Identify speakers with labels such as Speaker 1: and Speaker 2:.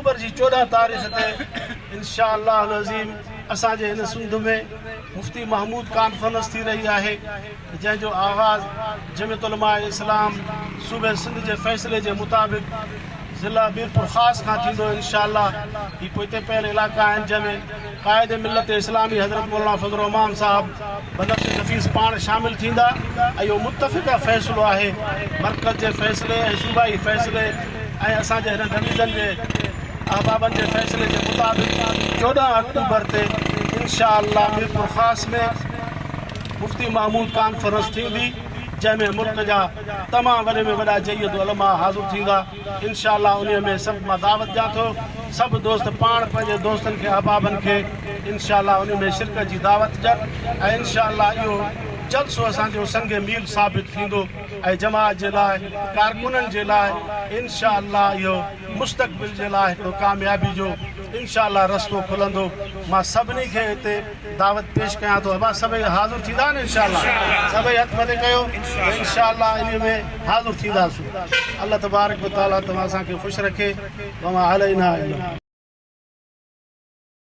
Speaker 1: October جي 14 تاريخ تي انشاء الله العظيم اسان جي هن سنڌ ۾ مفتي محمود ڪانفرنس ٿي رهي آهي، جنهن جو آغاز جمعيت علماء اسلام صوبي سنڌ جي فيصلي جي مطابق ضلع ميرپورخاص کان ٿيندو. انشاء الله هي پوئتي پيل علائقا آهن، جنهن ۾ قائد ملت اسلامي حضرت مولانا فضل الرحمان صاحب بنفس نفيس پاڻ شامل ٿيندا ۽ اهو متفقه فيصلو آهي. مرڪز جي فيصلي ۽ صوبائي فيصلي ۽ اسان جي هن ڊويزن جي احبابن جي فيصلي جي مطابق 14 آڪٽوبر تي انشاء الله ميرپورخاص ۾ مفتي محمود ڪانفرنس ٿيندي، جنهن ۾ ملڪ جا تمام وڏي ۾ وڏا جيد علماء حاضر ٿيندا. انشاء الله انهي ۾ سڀ مان دعوت ڏيان ٿو، سڀ دوست پاڻ پنهنجي دوستن کي احبابن کي انشاء الله انهي ۾ شرڪت جي دعوت ڏين ۽ انشاء الله اهو جلسو اسان جو سنگ ميل ثابت ٿيندو ۽ جماعت جي لاء، ڪارڪنن جي لاء انشاء الله اهو مستقبل جي لاء هڪڙو ڪاميابي جو انشاء الله رستو کلندو. مان سڀني کي هتي دعوت پيش ڪيان ٿو. ابا سڀئي حاضر ٿيندا نه انشاء الله؟ سڀئي هٿ مٿي ڪيو ته انشاء الله انهي ۾ حاضر ٿينداسون. الله تبارڪ وتعالي توهان اسان کي خوش رکي. وما علينا الا.